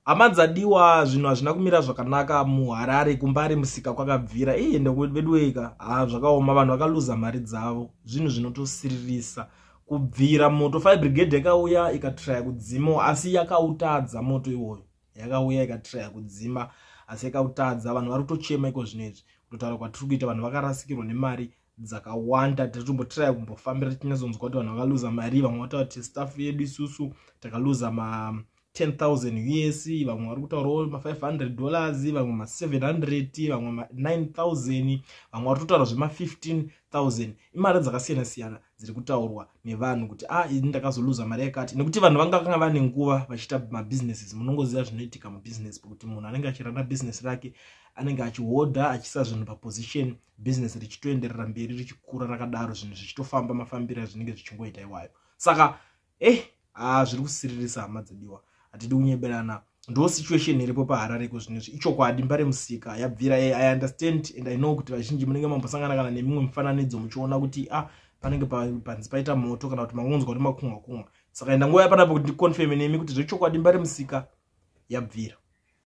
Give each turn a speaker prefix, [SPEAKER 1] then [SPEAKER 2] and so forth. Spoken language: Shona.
[SPEAKER 1] Hama dzadiwa, zvinhu hazvina kumira zvakanaka muHarare, kuMbare Musika kwakabvira. Iye veduweka, ha, zvakaoma. Vanhu vakaluza mari dzavo, zvinhu zvinotosiririsa. Kubvira moto, fire brigade yakauya ikatraya kudzima, asi yakautadza moto iwoyo. Yakauya ikatraya kudzima, asi yakautadza. Vanhu vari kutochema iko zvino izvi. Kutotaura kwatiri kuita, vanhu vakarasikirwa nemari dzakawanda. Tiri kumbofambira tichinyatsonzwa kuti vanhu vakaluza mari. Vamwe vataura kuti staff yedu isusu takaluza ma 10,000 US, vamwe vari kutaurawo ma$500, vamwe ma700, vamwe ma9000, vamwe vari kutaura zvema15,000. Imari dzakasiyana siyana dziri kutaurwa nevanhu kuti a ah, ini ndakazoluza mari yakati, nekuti vanhu vanga kanga vane nguva vachiita mabusinesses. Munongoziva zvinoitika mubusiness, pokuti munhu anenge achirana business rake, anenge achihodha, achiisa zvinhu paposition, business richitoenderera mberi, richikura rakadaro, zvinhu zvichitofamba mafambiro azvinenge zvichingoita iwayo. Saka ah, zviri kusiririsa, hama dzadiwa, hatidi kunyeberana. Ndo situation iripo paHarare iko zvinezvi. Ichokwadi, Mbare Musika yabvira. I understand and I know kuti vazhinji munenge mambosangana kana nemimwe mifananidzo muchiona kuti ah, panenge panzi paita moto, kana kuti mangonzwa kuti makumwa kumwa. Saka enda nguva yapanapo kuti ndiconfirme nemi kuti zvechokwadi Mbare Musika yabvira.